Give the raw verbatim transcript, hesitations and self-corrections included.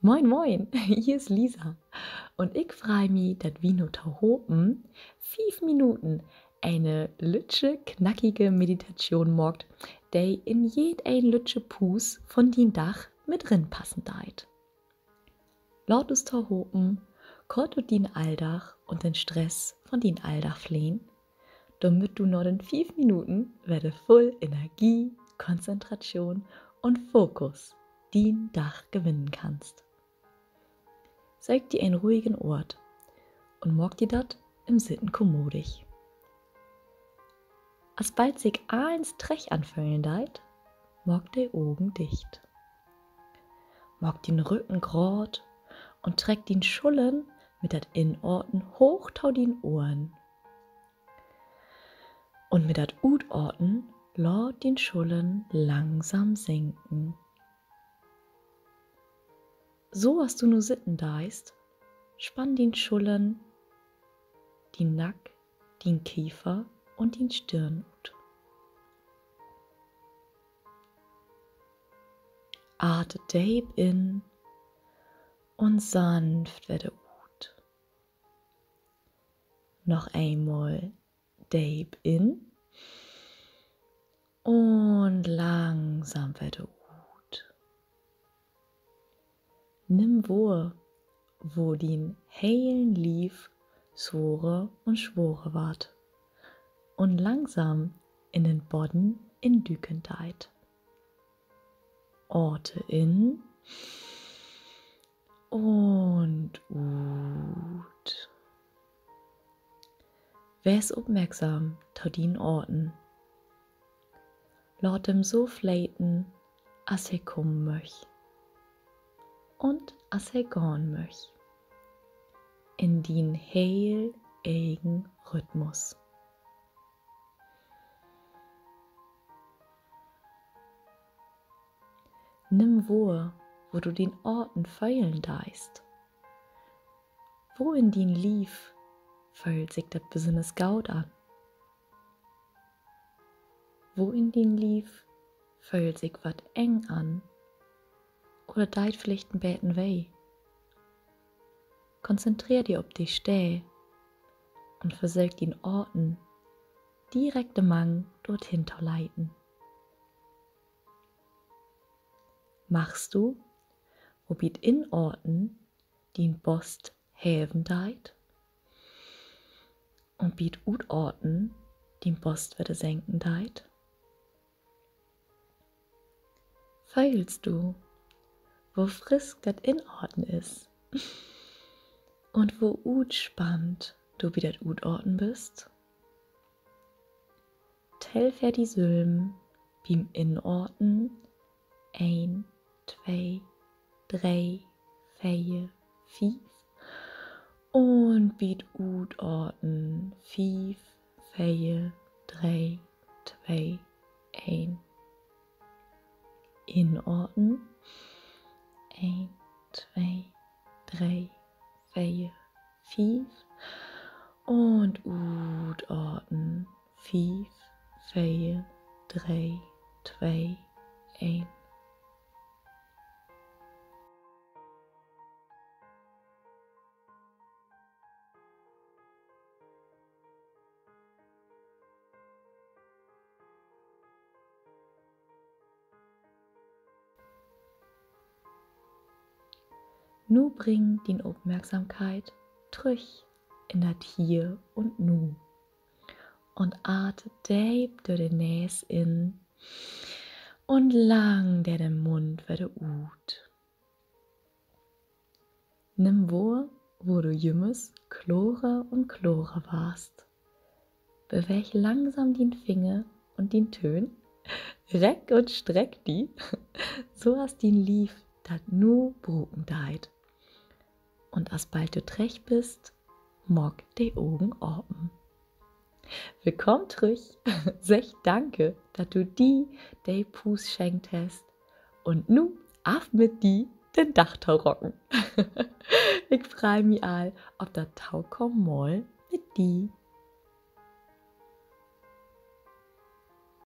Moin, moin, hier is Lisa. Un ik frei mi, dat wi nu tohopen fief Minuten ene lüttje, knackige Meditation maakt, de in jedeen lüttje Puus von dien Dag mit rinpassen deit. Laat us tohopen kort ut dien Alldag un den Stress von dien Alldag flehn, dormit du na den fief Minuten wedder vull Energie, Konzentration un Fokus dien Dag gewinnen kannst. Söök di en ruhigen Oort un maak di dat in't Sitten kommodig. Asbald sik allens trecht anföhlen deit, maak de Ogen dicht. Maak dien Rüggen graad un treck dien Schullern mit dat Inaten hooch to dien Ohren. Un mit dat Utaten laat dien Schullern langsam sinken. So as du nu sitten deist, spann dien Schullern, dien Nack, dien Kiefer un dien Stirn ut. Aten deep in un sanft wedder ut. Noch eenmal deep in un langsam wedder ut. Nimm wohr, wo dien helen Lief sworer un sworer warrt un langsam in den Bodden indüken deit. Aten in un ut. Wees opmerksam to dien Aten. Laat em so fleten, as he kamen möcht un as he gahn möcht, in dien heel egen Rhythmus. Nimm wohr, wo du dien Aten föhlen deist. Wo in dien Lief föhlt sik dat besünners goot an? Wo in dien Lief föhlt sik wat eng an? Oder deit villicht en beten weh? Konzentreer di op de Steed un versöök dien Aten direkt mang dorthin to leiten. Markst du, wo bi't Inaten dien Bost heven deit un bi't Utaten dien Bost wedder senken deit? Föhlst du, wo frisk dat Inaten is un wo utspannt du bi dat Utaten büst? Tell för di sülm bi't Inaten een, twee, dree, veer, fief. Un bi't Utaten fief, veer, dree, twee, een. Inaten. Een, twee, dree, veer, fief. Un utaten. Fief, veer, dree, twee, een. Nu bring dien Opmerksamkeit trüch in dat Hier un Nu un aten deep dör de Nees in un lang dör den Mund wedder ut. Nimm wohr, wo du jümmers klorer un klorer warrst. Beweeg langsam dien Finger un dien Töhn. Reck un streck di, so as dien Lief dat nu bruken deit. Un asbald du trecht büst, maak de Ogen apen. Willkamen trüch. Segg danke, dat du di de Puus schenkt hest. Un nu af mit di, den Dag to rocken. Ik frei mi al op dat tokamen Mal mit di.